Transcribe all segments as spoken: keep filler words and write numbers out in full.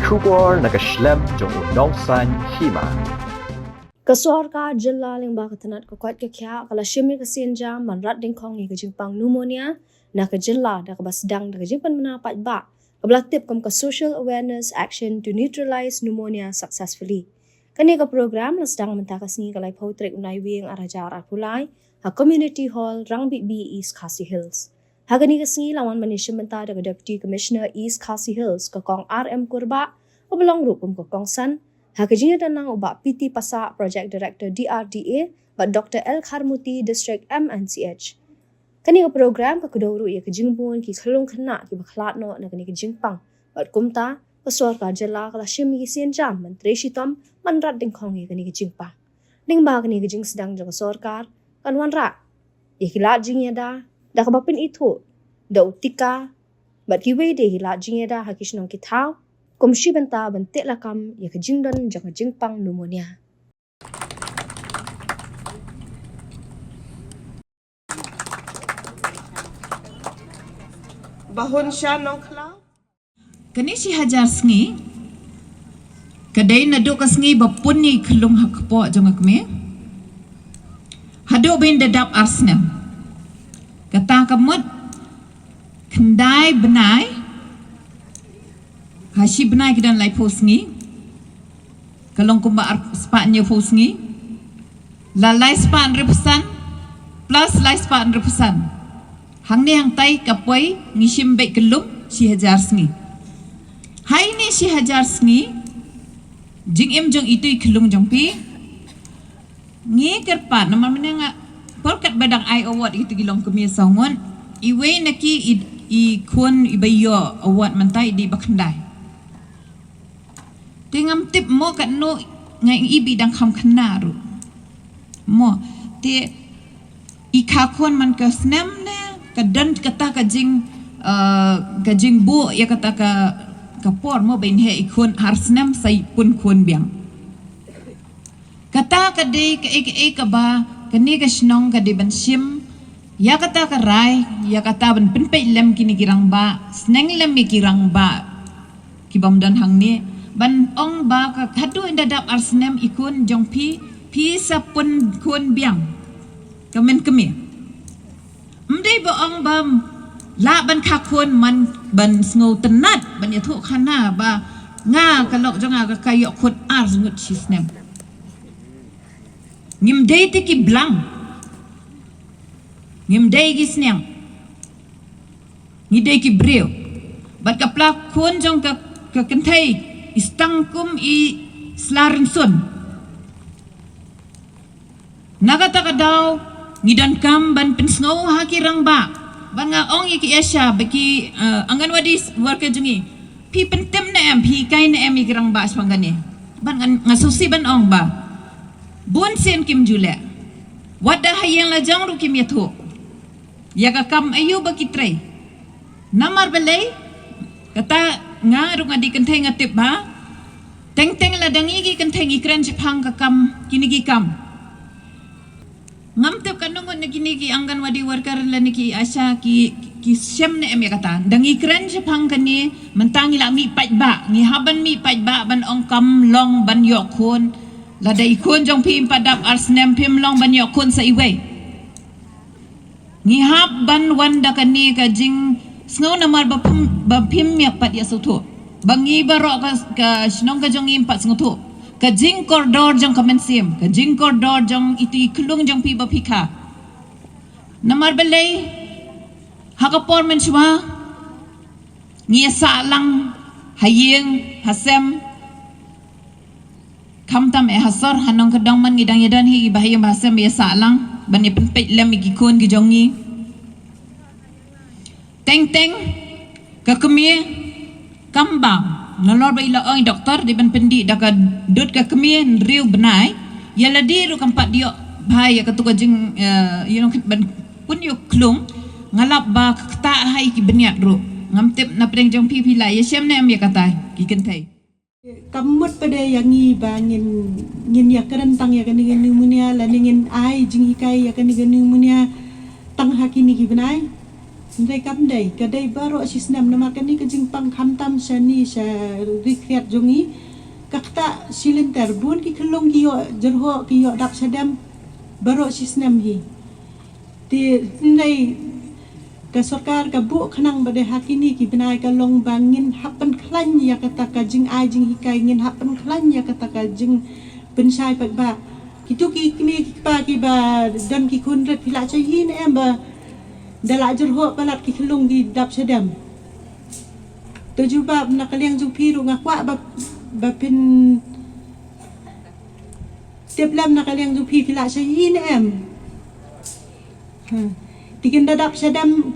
Khubor na ka shlem jong u nongsan hima. Ka sorkar jylla lyngba ka tnat ka koit ka khiah ka la shim ïa ka sienjam ban rat dyngkhong ïa ka jingpang pneumonia na ka jylla da kaba sdang da ka jingpynbna paidbah kaba la tip kum ka Social Awareness Action to Neutralize Pneumonia Successfully. Kane ka program la sdang mynta ka sngi ka laiphew tarik u Naiwieng ar hajar arphew lai ha Community Hall, Rangbih B, East Khasi Hills. Ha kane ka sngi la wan ban ïashim bynta da ka Deputy Commissioner East Khasi Hills ka Kong R M Kurbah, kaba long ruh kum ka kongsan. Ha ka jingïadon lang u Bah P T Passah, Project Director D R D A, bad Doctor L Kharmuti, District M N C H. Kane ka program ka kdew ruh ïa ka jingbun ki khyllung khynnah kiba khlad noh na kane ka jingpang. Bad kumta ka sorkar jylla ka la shim ïa ki sienjam ban trei shitom ban rat dyngkhong ïa kane ka jingpang. Lyngba kane ka jingsdang jong ka sorkar kan wanrah ïa ki lad jingïada da kaba pynithuh da u tika bad kiwei de ki lad jingïada ha ki shnong ki thaw kum shi bynta ban teh lakam ïa ka jingdon jong ka jingpang pneumonia. Bahun sha Nongkhlaw. Kane shi hajar sngi ka dei naduh ka sngi ba pun ïa i khyllung ha kpoh jong ka kmie haduh ba in da dap ar snem. Kata ka mut khyndai bnai, ha shi bnai ki don laiphew sngi, ka long kumba ar spah hynñiewphew sngi, la lai spah hynriewphew san plus lai spah hynriewphew san. Hangne hangtai ka poi ngi shim beit kyllum shi hajar sngi. Ha ine shi hajar sngi jingim jong itu i khyllung jong phi ngi kyrpad namar mynne nga por katba dang ai award ïa kitu ki longkmie saw ngut, iwei na ki i, i khun iba ïoh award mynta i dei ba khyndai. Te ngam tip mo katno, nga ïohi ba i dang kham khynnah ruh mo. Te i kha khun man ka snem ne ka don kata ka jing, eh, ka jingbuh ïa kata ka, ka por mo ba in heh i khun ar snem sa i pun khun biang. Kata ka dei kaei kaei kaba kane ka shnong ka dei ban shim ïa kata ka rai, ïa kata ban pynpeit lem kine ki rangbah, sneng lem ïa ki rangbah ki bym don hangne, ban ong ba ka haduh in da dap ar snem i khun jong phi, phi sa pun khun biang. Ka myn kmie. Ym dei ba ong ba lah ban kha khun man ban sngewtynnat ban ïathuh khana ba nga ka lok jong nga ka, ka ïoh khun ar ngut shi snem. Ngim dei te ki blang. Ngim dei ki sniang. Ngi dei ki briew. Bad ka pla khun jong ka, ka kynthei i stang kum i sla rynsun. Na kata ka daw ngi donkam ban pynsngew ha ki rangbah. Ban nga ong ïa ki ASHA bad ki, eh, Anganwadi worker jong ngi. Phi pyntip ne em, phi hikai ne em ïa ki rangbah shaphang kane. Ban nga, nga sngewsih ban ong ba bun sien kim ju leh. Wat da ha ïing la jong ruh kim ïathuh ïa ka kam aïu ba ki trei. Namar balei? Kata nga ruh nga dei kynthei nga tip ba teng teng la dang ïa ki kynthei ngi kren shaphang ka kam, kine ki kam. Ngam tip katno ngut na kine ki Anganwadi worker lane ki ASHA ki, ki shem ne em ïa kata. Dang ngi kren shaphang kane, mynta ngi la mih paidbah, ngi hap ban mih paidbah ban ong kam long ban ïoh khun. Lada i khun jong phi ym pat dap ar snem phim long ban ïoh khun sa iwei. Ngi hap ban wan da kane ka jingsngew namar ba phim, ba phim ïa pat ïa sngewthuh ba ngi baroh ka, ka shnong ka jong ngi ym pat sngewthuh ka jingkordor jong ka mynsiem, ka jingkordor jong itu i khyllung jong phi ba phi kha. Namar balei? Ha ka por mynshuwa ngi ïa sah lang ha ïing ha sem. Khamtam eh ha sor ha nongkyndong man ngi dang ïa don hi i ba ha ïing ba ha sem ïa sah lang ban ïa pynpeit lem ïa ki khun ki jong ngi. Teng teng ka kmie kam bam. Nalor ba i la ong i doktor dei ban pyndih da ka dud ka kmie hynriew bnai. Ïa lade ruh kam pat ïoh bha ïa katu ka jing, eh, you know, ban pun ïoh khlung. Nga lap ba ka ktah ha ïa ki bniat ruh. Ngam tip na pdeng jong phi phi la ïa shem ne em ïa kata ki kynthei. Kam mut pat de ïa ngi ba ngin, ngin ïa kren tang ïa kane ka pneumonia lane ngin ai jinghikai ïa kane ka pneumonia tang ha kine ki bnai. Dei kam dei, ka dei baroh shi snem namar kane ka jingpang khamtam shane sha ri khriat jong ngi. Ka ktah shi lynter, bun ki khyllung ki ïoh jyrhoh, ki ïoh dap shadem baroh shi snem hi. Te hynrei ka sorkar ka buh khnang ba dei ha kine ki bnai ka long ba ngin hap pynkhlaiñ ïa kata ka jingai jinghikai, ngin hap pynkhlaiñ ïa kata ka jingpynshai paidbah. Kito ki kmie ki kpa kiba don ki khun rit, phi lah shah ïohi ne em ba da lah jyrhoh palat ki khyllung ki dap shadem? To jubab na ka liang jong phi ruh, nga kwah ba, ba phin tip lem na ka liang jong phi, phi lah shah ïohi ne em? Hmm. Te kin da dap shadem,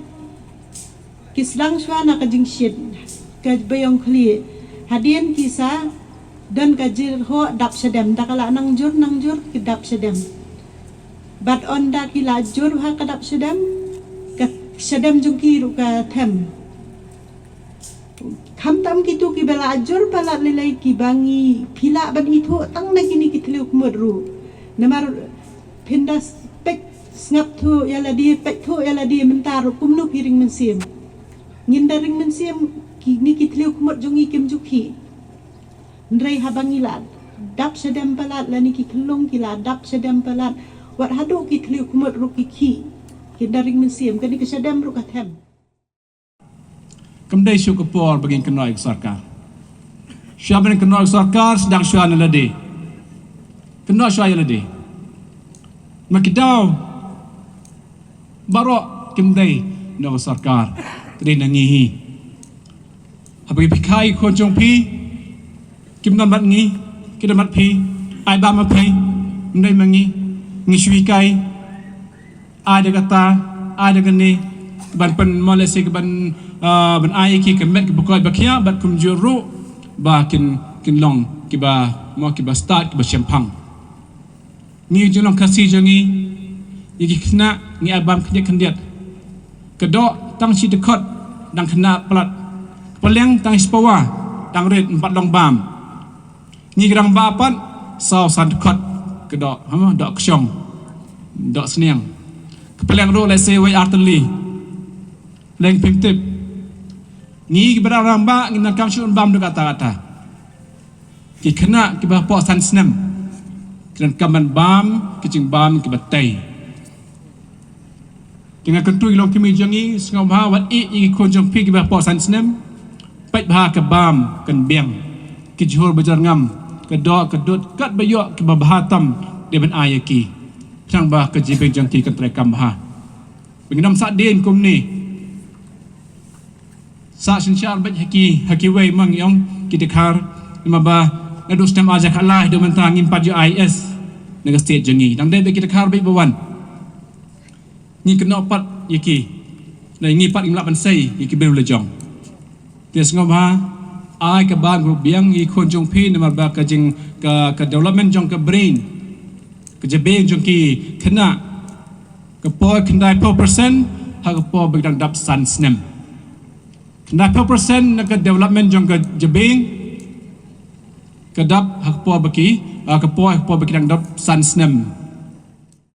ki sdang shuwa na ka jingshit kaba ïong khlieh. Hadien ki sa don ka jyrhoh dap shadem, da ka lah nang jur nang jur ki dap shadem. Bad ynda ki lah jur ha ka dap shadem, ka shadem jong ki ruh ka them. Khamtam kito kiba lah jur palat lei lei kiba ngi, phi lah ban ithuh tang na kine ki thliew khmut ruh. Namar phin da peit sngap thuh ïa lade, peit thuh ïa lade mynta ruh kumno phi ring mynsiem. Ngin da ring mynsiem, kine ki thliew khmut jong ngi kim ju khih. Hynrei haba ngi lah dap shadem palat, lane ki khyllung ki lah dap shadem palat, wat haduh ki thliew khmut ruh ki khih. Kin da ring mynsiem, kane ka shadem ruh ka them. Kam dei shuh ka por ba ngin kynnoh ïa ka sorkar. Shuwa ba ngin kynnoh ïa ka sorkar, sdang shuwa na lade. Kynnoh shuwa ïa lade. Ma ki daw baroh kim dei na ka sorkar, ka dei na ngi hi. Haba ki pyrkhat ïa ki khun jong phi, kim don bad ngi, ki don bad phi, ai bam ma phi, ym dei ma ngi, ngi shu hikai, ai da kata, ai da kane, ban pyn, mo lehse ka ban, ah, ban ai ïa ki ka met kaba koit ba khiah, bad kumjuh ruh ba kin, kin long kiba, mo kiba stad, kiba shemphang. Ngi jinglong Khasi jong ngi, ïa ki khynnah ngi ai bam khyndiat khyndiat. Ka doh tang shi dkhot dang khynnah palat. Ka pylleng tang shi pawa dang rit, ym pat long bam. Ngi ki rangbah pat saw san dkhot ka doh, ha mo, doh kshong, doh sniang. Ka pylleng ruh lehse wei ar tylli. Pylleng phim tip. Ngi kiba dang rangbah ngim donkam shuh ban bam da kata kata. Ki khynnah kiba hapoh san snem ki donkam ban bam ki jingbam kiba tei. Te nga kyntu ïa ki longkmie jong ngi, sngewbha wat ïeh ïa ki khun jong phi kiba hapoh san snem. Peit bha ka bam kan biang, ki jhur ba jyrngam, ka doh ka dud katba ïoh kiba bha tam, dei ban ai ïa ki. Khnang ba ka jabieng jong ki kan treikam bha. Ba ngin ym sah dien kumne. Sah synshar beit ha ki, ha kiwei, ma ngi ong ki dkhar. Namar ba naduh snem ar hajar khatlai haduh mynta ngim pat ïoh I A S na ka state jong ngi. Dang dei beit ki dkhar beit ba wan. Ngi kynnoh pat ïa ki. Ngi pat ngim lah ban sei ïa ki briew la jong. Te sngewbha ai ka bam kaba biang ïa ki khun jong phi, namar ba ka jing, ka, ka development jong ka brain, ka jabieng jong ki khynnah, ka poi khyndai phew percent ha ka por ba ki dang dap san snem. Khyndai phew percent na ka development jong ka jabieng ka dap ha ka por ba ki, ha ka por, ha ka por ba ki dang dap san snem.